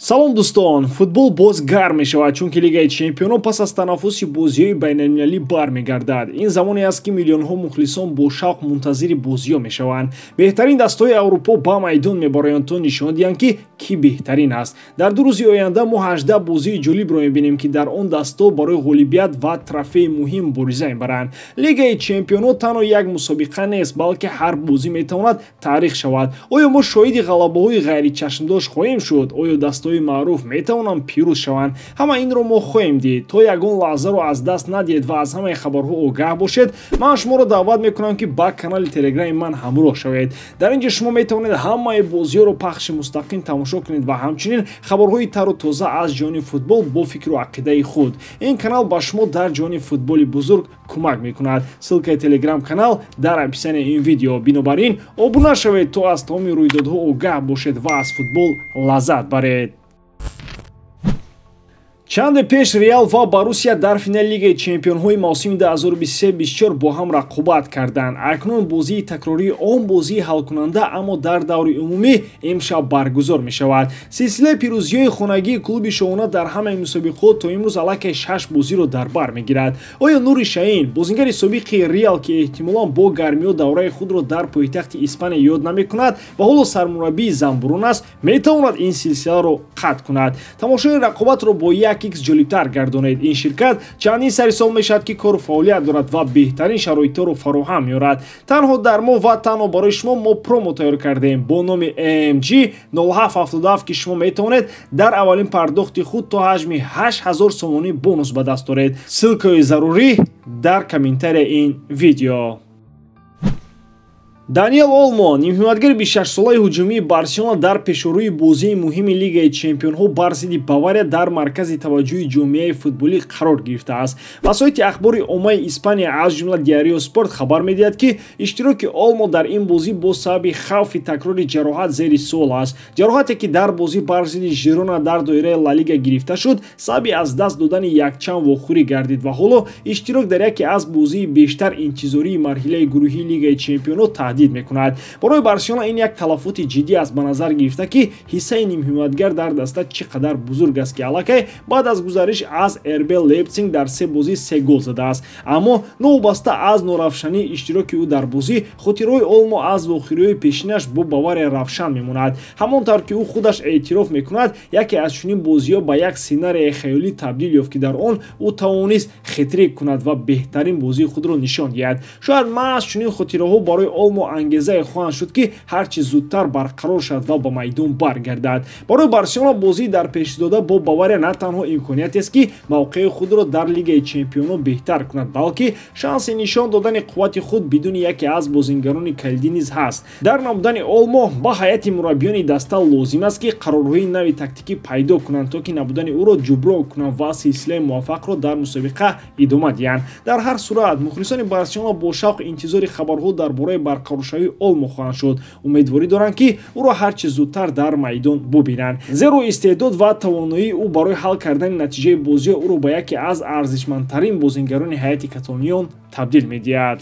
Салом, дӯстон! Футбол боз гарм мешавад, чунки Лигаи чемпионон пас аз танаффуси бозиҳои байналмилалӣ бармегардад. Ин замоне аст, ки миллионҳо мухлисон бо шавқ мунтазири бозиҳо мешаванд. Беҳтарин дастаҳои Аврупо ба майдон мебароянд, то нишон диҳанд, ки кӣ беҳтарин аст. Дар 2 рӯзи оянда мо 18 бозии ҷолибро мебинем, ки дар он дастаҳо барои ғолибият ва трофеи муҳим мубориза мебаранд. Лигаи чемпионот танҳо як мусобиқа нест, балки ҳар бозӣ метавонад таърих шавад. Оё мо шоҳиди ғалабаҳои ғайричашмдошт хоҳем шуд? Оё дастаҳои маъруф метавонанд пирӯз шаванд? Ҳама инро мо хоҳем дид. То ягон лаҳзаро аз даст надиҳед ва аз ҳамаи хабарҳо огаҳ бошед, ман шуморо даъват мекунам, ки ба канали Телеграми ман ҳамроҳ шавед. Дар ин ҷо шумо метавонед ҳамаи бозиҳоро пахши мустақим тамошо кунед ва ҳамчунин хабарҳои тару тоза аз ҷаҳони футбол бо фикру ақидаи худ. Ин канал ба шумо дар ҷаҳони футболи бузург кӯмак мекунад. Ссылкаи Телеграм канал дар описанияи ин видео. Бинобар ин обуна шавед, то аз тамоми рӯйдодҳо огаҳ бошед ва аз футбол лаззат баред. Чанде пеш Реал ва Боруссия дар финали Лигаи чемпионҳои мавсими 2023-24 бо ҳам рақобат карданд. Акнун бозии такрории он бозии ҳалкунанда, аммо дар даври умумӣ, имшаб баргузор мешавад. Силсилаи пирӯзиҳои хонагии клуби шоҳона дар ҳамаи мусобиқот то имрӯз аллакай шаш бозиро дар бар мегирад. Оё Нури Шаҳин, бозингари собиқи Реал, ки эҳтимолан бо гармиҳо давраи худро дар пойтахти Испания ёд намекунад ва ҳоло сармураббии замбурон аст, метавонад ин силсиларо қатъ кунад? Тамошои рақобатро бо як X ҷолибтар гардонед. Ин ширкат чандин сари сол мешавад, ки кору фаъолият дорад ва беҳтарин шароитҳоро фароҳам меорад. Танҳо дар мо ва танҳо барои шумо мо промо тайёр кардем бо номи AMG 0777, ки шумо метавонед дар аввалин пардохти худ то ҳаҷми 8000 сомонӣ бонус ба даст оред. Ссылкаи зарурӣ дар комментарияи ин видео. Даниэл Олмо, нимҳимоятгари 26-солаи ҳуҷумии Барселона, дар пешорӯи бозии муҳими Лигаи чемпионҳо бар зидди Бавария дар маркази таваҷҷӯҳи ҷомеаи футболӣ қарор гирифтааст. Васоити ахбори оммаи Испания, аз ҷумла Диарио Спорт, хабар медиҳад, ки иштироки Олмо дар ин бозӣ бо сабаби хавфи такрори ҷароҳат зери суол аст. Ҷароҳате, ки дар бозӣ бар зидди Жирона дар доираи Ла Лига гирифта шуд, сабаби аз даст додани якчанд вохӯрӣ гардид ва ҳоло иштирок дар яке аз бозии бештар интизории марҳилаи гурӯҳии Лигаи чемпионот таҳдид мекунад. Барои Барселона ин як талафоти ҷиддӣ аст, ба назар гирифта, ки ҳиссаи нимҳимоятгар дар даста чӣ қадар бузург аст, ки аллакай баъд аз гузариш аз РБ Лейпсиг дар се бозӣ се гол задааст. Аммо новобаста аз норавшании иштироки ӯ дар бозӣ, хотираҳои Олмо аз вохӯриҳои пешинаш бо Бавария равшан мемонад. Ҳамон тавр ки ӯ худаш эътироф мекунад, яке аз чунин бозиҳо ба як сценарияи хаёлӣ табдил ёфт, ки дар он ӯ тавонист хетрик кунад ва беҳтарин бозии худро нишон диҳад. Шояд маҳз чунин хотираҳо барои Олмо ангезае хоҳанд шуд, ки ҳарчи зудтар барқарор шавад ва ба майдон баргардад. Барои Барселона бозии дар пешдода бо Бавария на танҳо имкониятест, ки мавқеи худро дар Лигаи чемпионон беҳтар кунад, балки шанси нишон додани қуввати худ бидуни яке аз бозингарони калидӣ низ ҳаст. Дар набудани Олмо ба ҳайати мураббиёни даста лозим аст, ки қарорҳои нави тактикӣ пайдо кунанд, то ки набудани ӯро ҷуброн кунанд ва силсилаи муваффақро дар мусобиқа идома диҳанд. Дар ҳар сурат, мухлисони Барселона бо шавқ интизори хабарҳо дар бораи барқароршавии Олмо хоҳанд шуд. Умедворӣ доранд, ки ӯро ҳарчи зудтар дар майдон бубинанд, зеро истеъдод ва тавоноии ӯ барои ҳал кардани натиҷаи бозиҳо ӯро ба яке аз арзишмандтарин бозингарони ҳайати каталониён табдил медиҳад.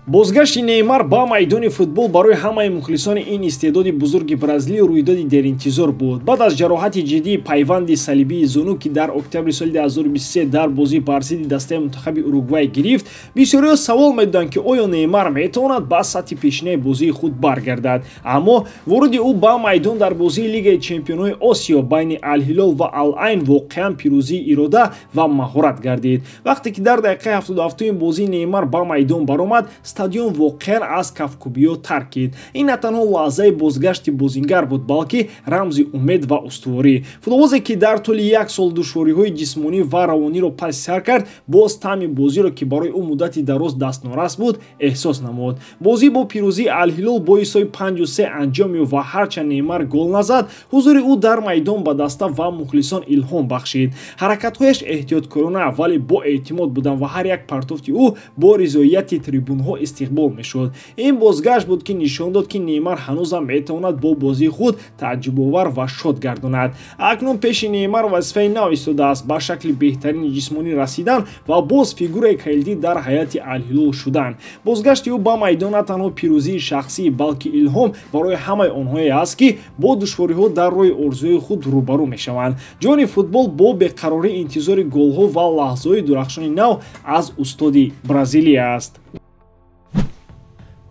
Бозгашти Неймар ба майдони футбол барои ҳамаи мухлисони ин истеъдоди бузурги бразилӣ рӯйдоди деринтизор буд. Баъд аз ҷароҳати ҷиддии пайванди салибии зону, ки дар октябри соли 2023 дар бозӣ бар зидди дастаи мунтахаби Уругвай гирифт, бисёриҳо савол медоданд, ки оё Неймар метавонад ба сатҳи пешинаи бозии худ баргардад. Аммо воруди ӯ ба майдон дар бозии Лигаи чемпионҳои Осиё байни Алҳилол ва Ал-Айн воқеан пирӯзии ирода ва маҳорат гардид. Вақте ки дар дақиқаи 77-уми бозӣ Неймар ба майдон баромад, стадион воқеан аз кафкӯбиҳо таркид. Ин на танҳо лаҳзаи бозгашти бозингар буд, балки рамзи умед ва устуворӣ. Футболбозе, ки дар тӯли як сол душвориҳои ҷисмонӣ ва равониро паси сар кард, боз таъми бозиро, ки барои ӯ муддати дароз дастнорас буд, эҳсос намуд. Бозӣ бо пирӯзии Алҳилол бо ҳисоби 5-3 анҷом ёфт ва ҳарчанд Неймар гол назад, ҳузури ӯ дар майдон ба даста ва мухлисон илҳом бахшид. Ҳаракатҳояш эҳтиёткорона, вале бо эътимод буданд ва ҳар як партофти ӯ бо ризоияти трибунҳо истиқбол мешуд. Ин бозгашт буд, ки нишон дод, ки Неймар ҳанӯзам метавонад бо бозии худ тааҷҷубовар ва шод гардонад. Акнун пеши Неймар вазифаи нав истодааст: ба шакли беҳтарини ҷисмонӣ расидан ва боз фигураи калидӣ дар ҳайати Алҳилол шудан. Бозгашти ӯ ба майдон на танҳо пирӯзии шахсӣ, балки илҳом барои ҳамаи онҳое аст, ки бо душвориҳо дар роҳи орзуи худ рӯбарӯ мешаванд. Ҷони футбол бо беқарорӣ интизори голҳо ва лаҳзаҳои дурахшони нав аз устоди Бразилия аст.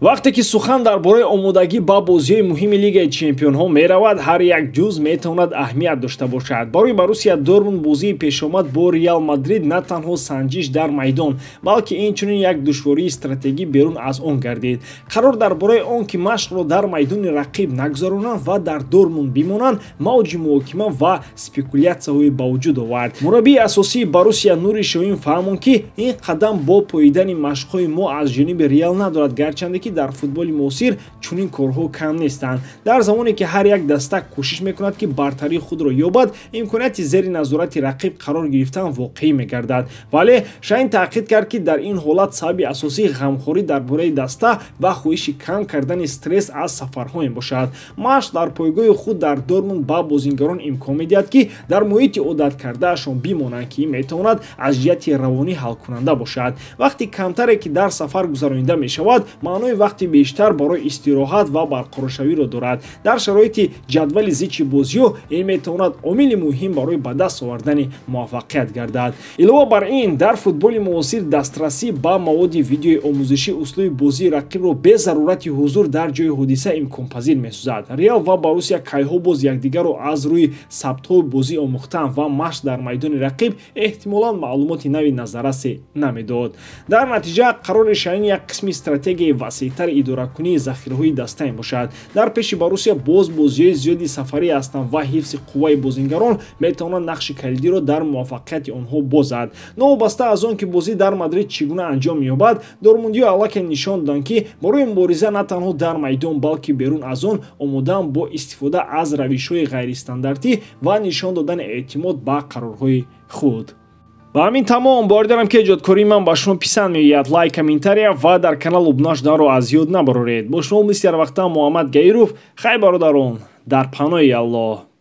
Вақте ки сухан дар бораи омодагӣ ба бозиҳои муҳими Лигаи чемпионҳо меравад, ҳар як ҷузъ метавонад аҳамият дошта бошад. Барои Боруссия Дортмунд бозии пешомад бо Реал Мадрид на танҳо санҷиш дар майдон, балки инчунин як душвории стратегӣ берун аз он гардид. Қарор дар бораи он, ки машқро дар майдони рақиб нагузаронанд ва дар Дортмунд бимонанд, мавҷи муҳокима ва спекулятсияҳое ба вуҷуд овард. Мураббии асосии Боруссия Нури Шоҳин фаҳмонд, ки ин қадам бо поидани машқҳои мо аз ҷониби Реал надорад, гарчанде ки дар футболи муосир чунин корҳо кам нестанд. Дар замоне ки ҳар як даста кӯшиш мекунад, ки бартарии худро ёбад, имконияти зери назорати рақиб қарор гирифтан воқеӣ мегардад. Вале Шаҳин таъқид кард, ки дар ин ҳолат сабаби асосии ғамхорӣ дар бораи даста ва хоҳиши кам кардани стресс аз сафарҳо мебошад. Машқ дар пойгоҳи худ дар Дортмунд ба бозингарон имкон медиҳад, ки дар муҳити одаткардаашон бимонанд, ки метавонад аз ҷиҳати равонӣ ҳалкунанда бошад. Вақти камтаре, ки дар сафар гузаронида мешавад, маънои вақти бештар барои истироҳат ва барқароршавиро дорад. Дар шароити ҷадвали зичи бозиҳо ин метавонад омили муҳим барои ба даст овардани муваффақият гардад. Илова бар ин, дар футболи муосир дастрасӣ ба маводи видеои омӯзишӣ услуби бозии рақибро бе зарурати ҳузур дар ҷои ҳодиса имконпазир месозад. Реал ва Боруссия кайҳо боз якдигарро аз рӯи сабтҳои бозӣ омӯхтан ва машқ дар майдони рақиб эҳтимолан маълумоти нави назаррасе намедод. Дар натиҷа қарори Шаҳин як қисми стратегияи васеътари идоракунии захираҳои даста мебошад. Дар пеши Боруссия боз бозиҳои зиёди сафарӣ ҳастанд ва ҳифзи қувваи бозингарон метавонад нақши калидиро дар муваффақияти онҳо бозад. Новобаста аз он ки бозӣ дар Мадрид чӣ гуна анҷом меёбад, дормундиҳо аллакай нишон доданд, ки барои мубориза на танҳо дар майдон, балки берун аз он омодаанд бо истифода аз равишҳои ғайристандартӣ ва нишон додани эътимод ба қарорҳои худ. Ба ҳамин тамом. Боварӣ дорам, ки эҷодкории ман ба шумо писанд меояд. Лайк, комментария ва дар канал обуна шуданро аз ёд набароред. Бо шумо мисли ҳар вақта Муҳаммад Гаиров. Хай, бародарон, дар паноҳи Аллоҳ.